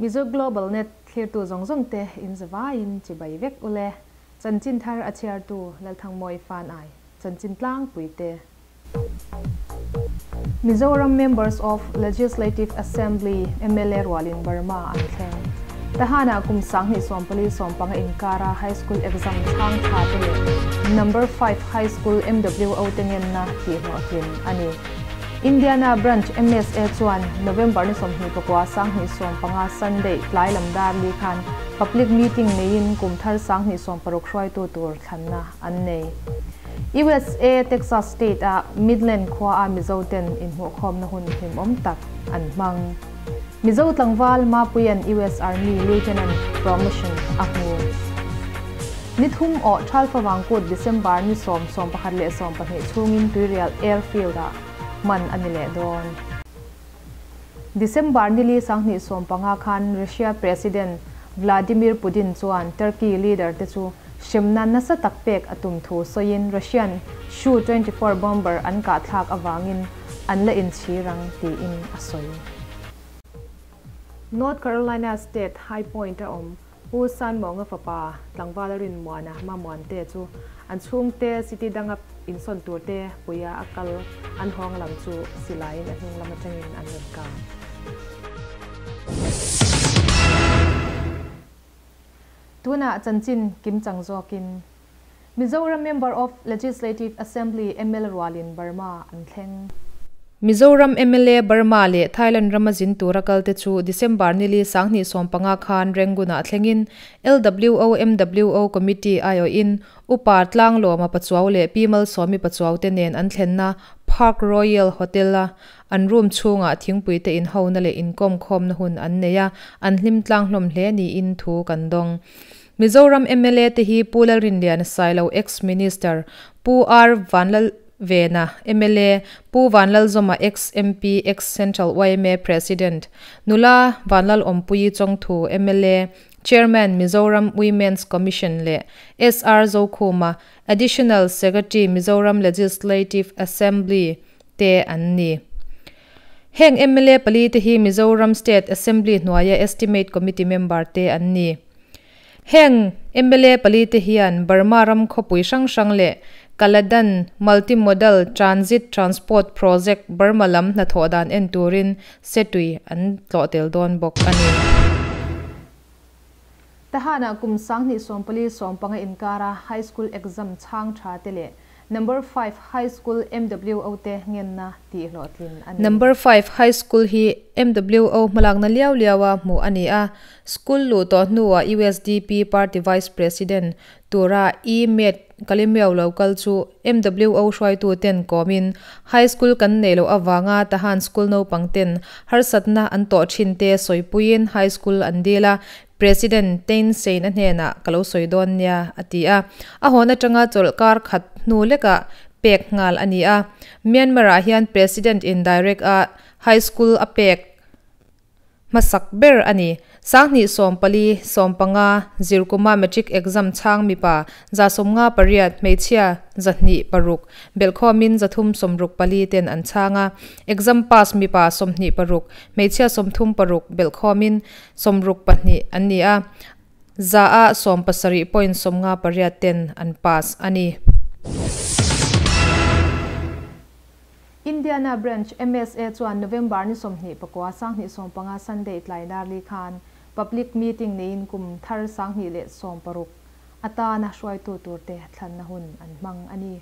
Mizo Global Net thlirtu zawng zawng te in zavaiin chibai vek ule. Chanchin thar a chhiartu Lalthangmawi Fanai, Chanchin tlangpui te. Mizoram Members of Legislative Assembly, mla, rualin Burma an thleng. Tahan-ah kum 2014 15 inkara High School exam chhang tha te leh Number 5 High School MWO te ngenna tihhlawhtlin a ni. Indiana Branch MSA chuan November ni 29 2015 Sunday tlai lam dar li khan Public Meeting neiin kum thar 2016 hruaitu tur thlanna an nei. USA Texas State a Midland khua a Mizo ten inhmuhkhawmna hun hlimawm tak an hmang. Mizo tlangval Mapuia'n US Army Lieutenant promotion a hmu. Ni thum awh Thalfavang kut December ni 10, 11 leh 12 chhungin Tuirial Airfield ah hman a ni leh dawn. December ni li 2015 khan Russia President Vladimir Putin chuan Turkey leader te chu hremna nasa tak pek a tum thu sawiin Russian Su 24 bomber an kahthlak avangin an la inchhir ang tiin a sawi. North Carolina State High Point a awm Pu Sanmawnga fapa tlangval Rinmuana Mamuante chu an chhungte city danga insawn turte puia a kal an hawng lam chu silaiin a hnung lam atangin an rawn kap. Tunah chanchin kimchang zawkin Mizoram Member of Legislative Assembly mla rualin Burma an thleng. Mizoram mla Burma leh Thailand rama zin tura kalte chu December ni li 2015 khan Rangoon-ah thlengin LWO MWO Committee aiawhin Upa Tlanglawma Pachuau leh Pi Malsawmi Pachuau te nen an thlenna Park Royal Hotel-a an room chhungah thingpui te inhona leh inkawmkhawmna hun an nei a, an hlim tlang hlawm hle niin thu kan dawng. Mizoram mla te hi Pu Lalrinliana Sailo Ex-Minister, Pu R Vanlalvena mla, Pu Vanlalzawma Ex-MP, Ex-Central yma President, Nula Vanlalawmpuii Chawngthu mla, Chairman Mizoram Women's Commission leh SR Zokhuma, Additional Secretary Mizoram Legislative Assembly te an ni. Heng mla pali te hi Mizoram State Assembly hnuaia Estimate Committee member te an ni. Heng mla pali te hian Burma ram khawpui hrang hrang leh Kaladan Multi-Modal Transit Transport Project Burma lam hnathawh dan en turin Setui an tlawh tel dawn bawk a ni. Tahan-ah kum 2014 15 inkara High School exam chhang tha te leh Number 5 High School MWO te ngenna tihhlawhtlin a ni. Number 5 High School hi MWO hmalakna liau liaua hmuh a ni a, school luh tawh hnuah USDP Party Vice President tura E. Met Kalimeo lo kal chu MWO hruaitu ten kawmin High School kan nei loh avanga Tahan School naupang ten harsatna an tawh thin te sawipuiin High School an dil a, President Thein Sein a hnenah ka lo sawi dawn nia a ti a, a hawn atanga chawlhkar khat hnu lekah pek nghal a ni a. Myanmar-ah hian President in direct a High School a pek hmasak ber a ni. 2014 15 zirkuma Matric exam chhang mipa 58, hmeichhia 206, belhkhawmin 364 ten an chhang a. Exam pass mipa 26, hmeichhia 36, belhkhawmin 62 an ni a, za a 17.58 ten an pass a ni. Indiana Branch MSA chuan November ni 29 2015 Sunday tlai dar li khan Public Meeting neiin kum thar 2016 atana hruaitu turte thlanna hun an hmang a ni.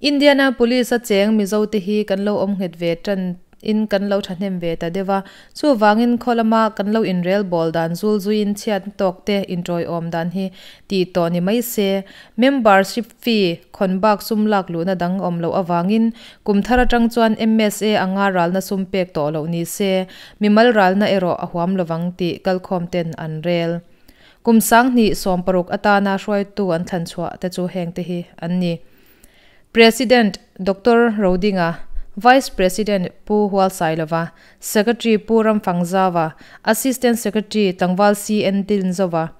Indiana Police a cheng Mizo te hi kan lo awm nghet ve tan in kan lo thahnem ve ta deuh a, chuvangin khaw lama kan lo inrel bawl dan zul zuiin chhiat tawk te intawiawm dan hi tih tawh ni mai se. Membership fee khawn bak sum lak luhna dang awm loh avangin kum thar atang chuan MSA anga ralna sum pek tawh loh ni se, mimal ralna erawh a huam lovang tih kalkhawm ten an rel. Kum 2016 atana hruaitu an thlan chhuah te chu heng te hi an ni. President Doctor Rodinga, Vice President Pu Hualsailova, Secretary Pu Ramfangzawa, Assistant Secretary Tlangval CN Tinzova,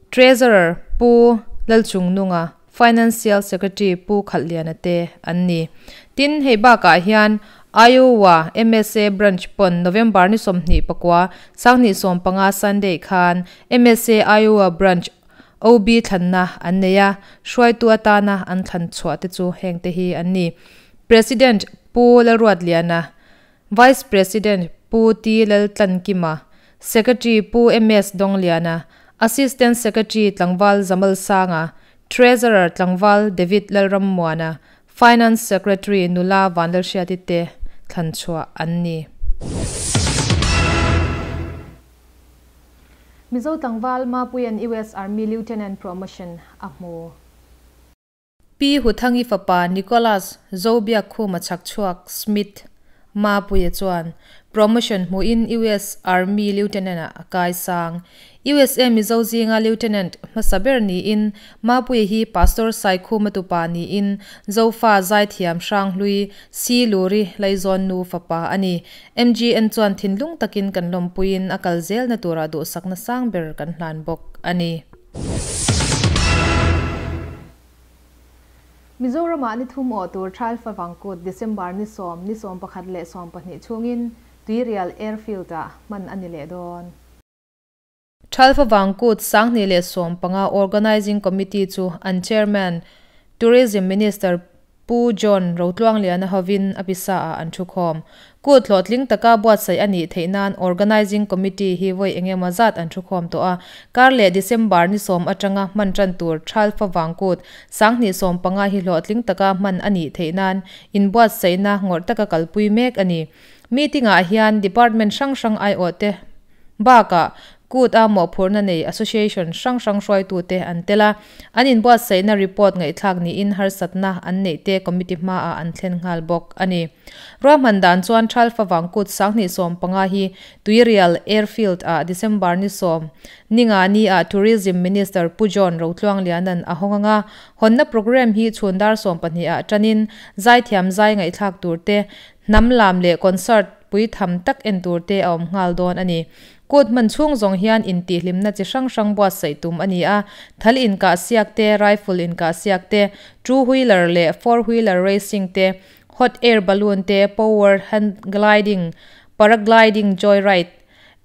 Treasurer Pu Lalchungnunga, Financial Secretary Pu Khalhliana te an ni. Tin, hei bakah hian Iowa MSA Branch pawn November ni 29, 2015 Sunday khan MSA Iowa Branch OB thlanna an nei a, hruaitu atana an thlan chhuah te chu heng te hi an ni. President Pu Lalruatliana, Vice President Pu T Laltlankima, Secretary Pu MS Dongliana, Assistant Secretary Tlangval Zamalsanga, Treasurer Tlangval David Lalrammuana, Finance Secretary Nula Vanlalhriati te thlan chhuah an ni. Mizo tlangval Mapuia'n US Army Lieutenant promotion a hmu. Pi Huthangi fapa Nicholas Zobiakkhuma chhakchhuak Smith Mapuia chuan promotion hmuhin US Army Lieutenant-ah a kai sang. USA Mizo zinga Lieutenant hmasa ber niin Mapuia hi Pastor Saikhuma tupa niin Zofa zaithiam Hranghlui Si Luri Laizawn nu fapa a ni. MGN chuan thinlung takin kan lawmpuiin a kal zelna turah duhsakna sang ber kan hlan bawk a ni. Mizoramah ni thum awh tur Thalfa Vangkut December ni sawm, ni 11 leh 12 chhungin Tuirial Airfield-ah hman a ni leh dawn. Thalfa Vangkut 2015 Organising Committee chu an Chairman, Tourism Minister Pu John Rotluangliana hovin a pisa-ah an thukhawm. Kut hlawhtling taka buatsaih a nih theih nan Organising Committee hi vawi eng emaw zat an thukhawm tawh a. Kar leh December ni sawm atanga hman tan tur Thalfa Vangkut 2015 hi hlawhtling taka hman a nih theih nan inbuatsaihna ngawrh taka kalpui mek a ni. Meeting-ah hian Department hrang hrang aiawhte bakah Kut a mawhphurhna nei Association hrang hrang hruaitute an tel a, an inbuatsaihna report ngaihthlak niin harsatna an neihte committee hmaah an thlen nghal bawk a ni. Ruahman dan chuan Thalfa Vangkut 2015 hi Tuirial Airfield ah December ni sawm ninga ni ah Tourism Minister Pu John Rotluangliana'n a hawng anga hawnna programme hi chhun dar 12 ah tanin zaithiam zai ngaihthlak turte, hnam lam leh concert puitham tak en turte a awm nghal dawn a ni. Kut hman chhung zawng hian intihhlimna chi hrang hrang buatsaih tum a ni a, thal inkah siak te, rifle inkah siak te, two wheeler leh four wheeler racing te, hot air balloon te, power hand gliding, paragliding joyride,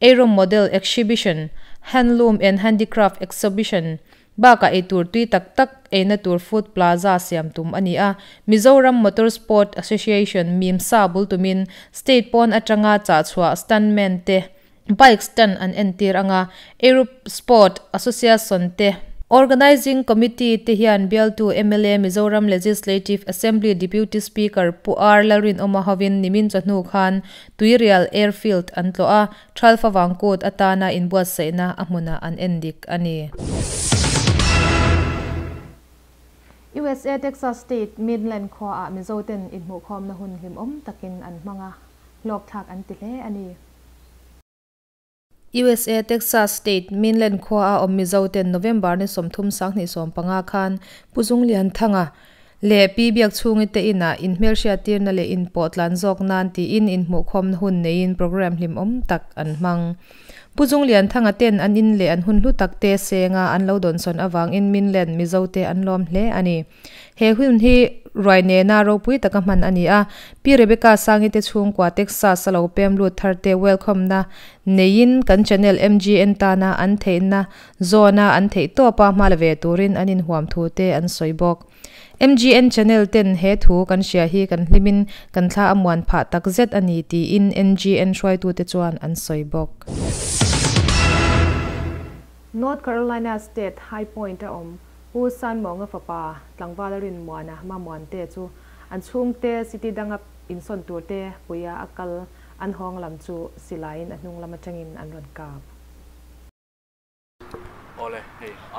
aero model exhibition, handloom and handicraft exhibition bakah eitur tui tak tak eina tur food plaza siam tum a ni a. Mizoram Motor Sport Association, MIMSA, bul tumin state pawn atanga chahchhuah stuntman te, bike stunt an entir anga, Aero Sport Association te, Organising Committee te hian bialtu mla Mizoram Legislative Assembly Deputy Speaker Pu R Lalrinawma hovin nimin chawhnu khan Tuirial Airfield an tlawh a, Thalfa Vangkut atana inbuatsaihna a hmunah an en dik a ni. USA Texas State Midland khuaah Mizoten inhmuhkhawmna hun hlimawm takin an hmang a, hlawkthlak an ti hle a ni. USA Texas State Midland khuaah awm Mizoten November ni 30 2015 khan Pu Zunglianthanga leh Pi Biakchhungi te inah inhmelhriattirna leh inpawhtlan zawk nan tiin inhmuhkhawmna hun neiin program hlimawm tak an hmang. Pu Zunglianthanga ten an in leh an hun hlu tak te senga an lo dawnsawn avangin Midland Mizote an lawm hle a ni. He hun hi ruai nena ropui taka hman a ni a, Pi Rebecca Sangi te chhungkua Texas a lo pem lut thar te welcome na neiin kan channel MGN tana an theihna zawna an theih tawpa hma la ve turin an inhuam thu te an sawi bawk. MGN channel ten he thu kan hria hi kan hlimin kan thla a muan phah tak zet a ni tiin MGN hruaitu te chuan an sawi bawk. North Carolina State High Point a awm Pu Sanmawnga fapa Tlangval Rinmuana Mamuante chu an chhungte city danga insawn turte puia a kal an hawng lam chu silaiin a hnung lam atangin an rawn kap.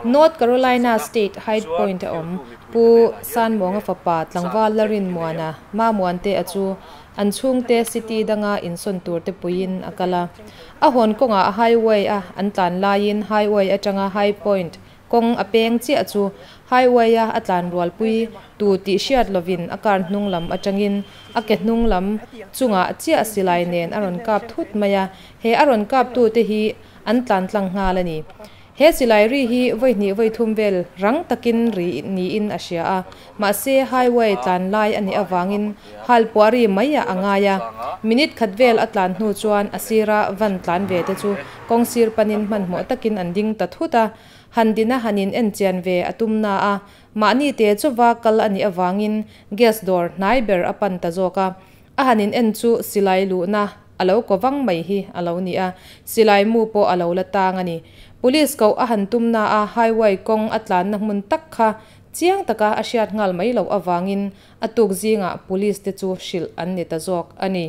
North Carolina State High Point a awm Pu Sanmawnga fapa Tlangval Rinmuana Mamuante a chu an chhungte city danga insawn turte puiin a kal a. A hawn kawnga highway a an tlan laiin highway atanga High Point kawng a peng chiah chu highway a a tlan rualpui tu tih hriat lovin a car hnung lam atangin a ke hnung lam chungah chiah silai nen a rawn kap thut mai a. He a rawn kap tu te hi an tlan tlang nghal a ni. He silai ri hi vawi hnih vawi thum vel rang takin ri niin a hria a, mahse highway tlan lai a nih avangin hal puah ri mai ah a ngai a. Minute khat vel a tlan hnu chuan a sira van tlan ve te chu kawng sir panin hmanhmawh takin an ding ta thut a. Han dina han in en chian ve a tum na a, mahni te chauva kal a nih avangin gas dawr hnai ber a pan ta zawk a. A han in en chu silai luhna a lo ko vang mai hi a lo ni a, silai mu pawh a lo la tang a ni. Police koh a han tum na a highway kawng a tlanna hmun tak kha chiang taka a hriat nghal mai loh avangin a tuk zingah police te chu hrilh an ni ta zawk a ni.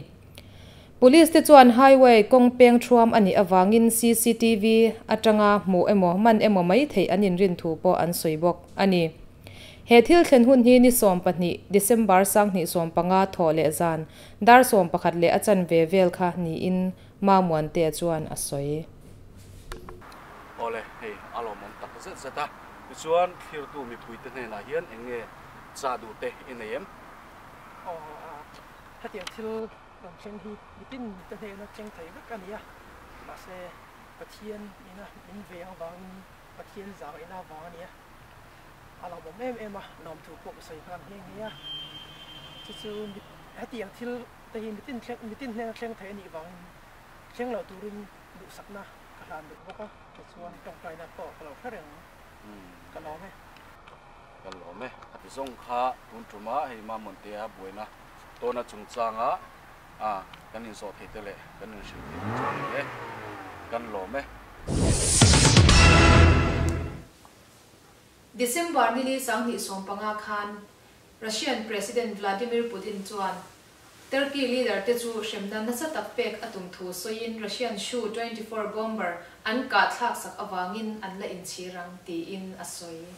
Police te chuan highway kawng peng thuam a nih avangin cctv atanga hmuh emaw man emaw mai theih an inrin thu pawh an sawi bawk a ni. He thil thlen hun hi ni 12, December 2015 thawh leh zan dar 11 leh a chanve vel kha niin Mamuantea chuan a sawi. Awle, hei a lawmawm tak zet zet a. Tichuan, thlirtu mipuite hnenah hian eng nge cha duh te i nei em? Aw, hetiang thil rawn thleng hi mitin te hnena thleng thei vek a ni a, mahse Pathian ina min ve avangin Pathian zangina avang a ni a. A lawmawm em em a, lawmthu pawh ka sawi nghal nghe nghe a. Chu chu hetiang thil te hi mitin thleng mitin hnena thleng thei a nih vangin thleng lo turin duhsakna ka hlan duh bawk a, tichuan tawngtaina pawh ka lo hre reng ang. Ka lawm e. Ka lawm e. Khati zawng kha tun tuma hei Mamontea buaina tawna chungchanga kan inzawh thei te leh kan inhrilh thei te chu a ni e. Kan lawm e. December nili 2015 khan Russian President Vladimir Putin chuan Turkey leader te chu hremna nasa tak pek a tum thu sawiin Russian Su 24 bomber an kah thlaksak avangin an la inchhir ang tiin a sawi.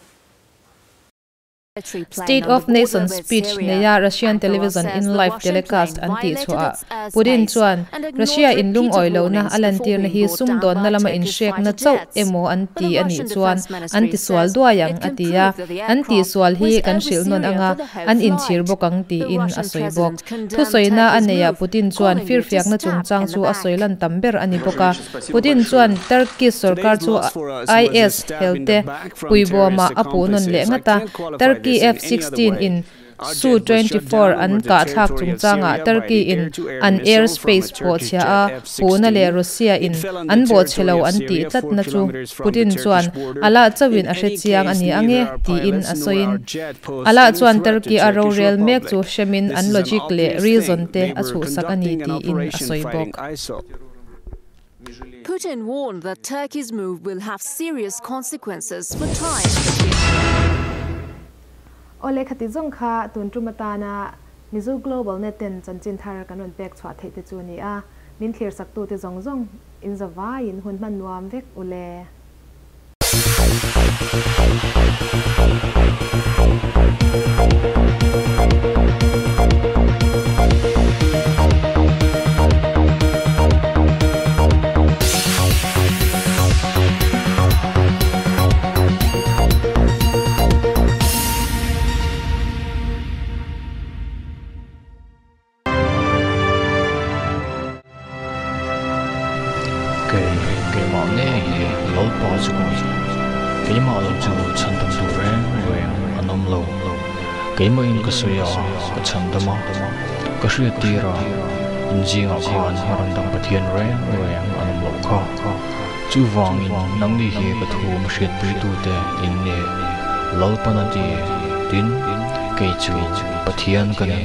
State of Nation speech neia Russian television in live telecast an tih chhuahah Putin chuan Russia in lungawi lohna a lantirna hi sumdawnna lama inhrekna chauh emaw an ti a nih chuan an tisual duai ang a ti a, an tihsual hi kan hrilh nawn anga an inchhir bawk ang tiin a sawi bawk. Thusawina a neiah Putin chuan firfiakna chungchang chu a sawi lan tam ber a ni bawk a, Putin chuan Turkish sorkar chu IS helte Puibawmah a puh nawn leh ngat a, Turkey F-16 in Su 24 an kah thlak chungchangah Turkey in an air space pawh chhia a puhna leh Russia in an bawhchhe lo an tih tlatna chu Putin chuan a lah chauhin a hre chiang a ni ang e tiin a sawiin a lah chuan Turkey a rorel mek chu hremin an logic leh reason te a chhuhsak a ni tiin a sawi bawk. Putin warned that Turkey's move will have serious consequences for ties between. Aw lehkha ti zawng kha tun tum atana Mizo Global Net ten chanchin thar kan rawn pek chhuah theih te chu a ni a, min thlir sak tute zawng zawng in za vaiin hun hman nuam vek u le. Kei, keimah ngei hi Lalpa chu ka ni. Keimah lo chu chhandam duh reng reng an awm lo. Keimahin ka sawi a, ka chhandam a, ka hriat tir a, in zingah khan rawn dang Pathian reng reng an awm loh kha. Chuvangin nangni hi ka thu hriatpuitute in ni, Lalpan a ti, tin, kei chu Pathian ka ni.